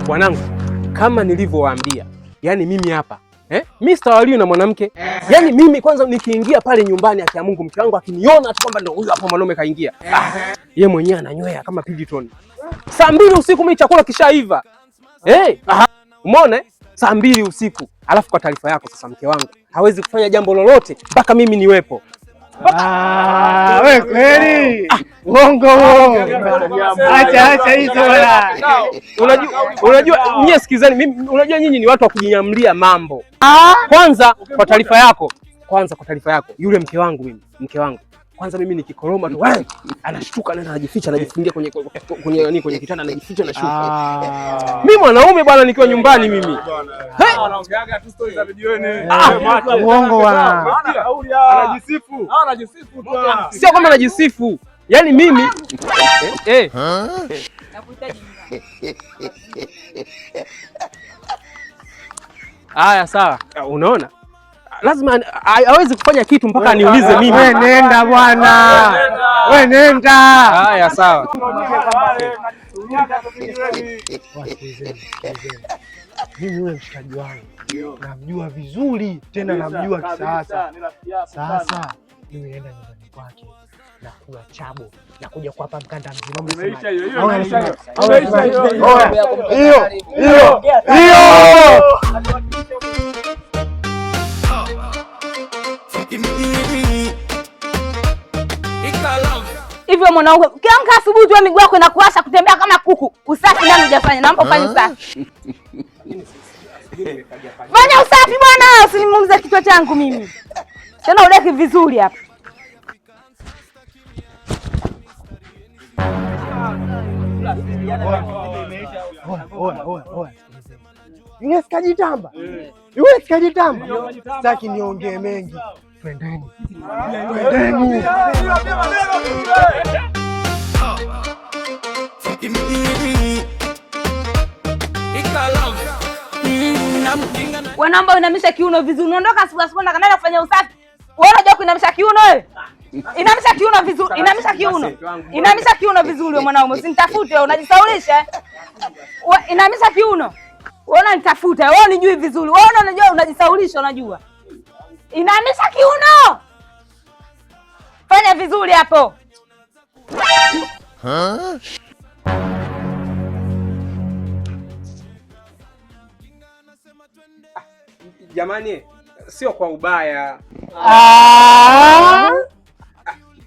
Bwanangu, kama nilivyowaambia, yani mimi hapa mimi sitawaliwi na mwanamke. Yani mimi kwanza nikiingia pale nyumbani, akia Mungu, mke wangu akiniona tu kwamba ndio huyu hapo mwanaume kaingia, ye mwenyewe ananywea kama pigiton. Saa 2 usiku mimi chakula kishaiva. Aha, umeona? Saa 2 usiku. Alafu kwa taarifa yako sasa, mke wangu hawezi kufanya jambo lolote mpaka mimi niwepo. Ah, wewe kweli? Uongo huo. Acha acha hizo bwana. Unajua nyie, sikizani, mimi unajua nyinyi ni watu wa kujinyamlia mambo. Kwanza kwa taarifa yako, kwanza kwa taarifa yako, yule mke wangu mimi, mke wangu kwanza mimi nikikoroma tu wewe, anashtuka, anaenda anajificha, anajifungia kwenye nini, kwenye kitanda anajificha na shuka. Mimi mwanaume bwana, nikiwa nyumbani mimi. Anaongeaga tu stories za vijiweni. Uongo bwana. Anajisifu. Anajisifu tu. Sio kama najisifu. Yaani mimi Nakuhitaji nyumbani. Haya sawa. Unaona? Lazima hawezi kufanya kitu mpaka aniulize mimi. Wewe nenda bwana. Wewe nenda. Haya sawa. Mimi yule mshikaji wangu namjua vizuri, tena namjua kisasa. Sasa mimi naenda nyumbani kwake na kula chabo na kuja kuwapa mkanda mzima. Imeisha hiyo, hiyo imeisha hiyo. Hiyo hiyo hiyo. Hivyo mwanaume, ukiamka asubuhi tu miguu yako inakuwasha kutembea kama kuku. Usafi nani hujafanya? Naomba ufanye usafi. Fanya usafi bwana, usinimuumize kichwa changu mimi. Tena udeki vizuri hapa. Oya, oya, oya. Yule sikajitamba. Yule sikajitamba. Sitaki niongee mengi. Twendeni. Twendeni. Wanaomba uinamisha kiuno vizuri. Unaondoka asubuhi asubuhi na kanaenda kufanya usafi. Wewe unajua kuinamisha kiuno wewe? Inamisha kiuno vizuri, inamisha kiuno. Inamisha kiuno vizuri wewe mwanaume, usinitafute wewe, unajisaulisha. Inamisha kiuno. Wewe unanitafuta, wewe unijui vizuri. Wewe unajua unajisaulisha unajua. Inamisha kiuno. Fanya vizuri hapo. Jamani, sio kwa ubaya.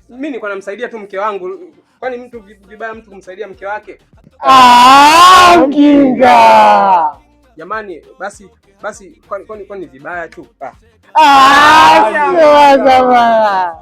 Mimi nilikuwa namsaidia tu mke wangu. Kwani mtu vibaya mtu kumsaidia mke wake? Ah, mjinga. Jamani, basi basi kwani vibaya tu? Ah, sio bwana.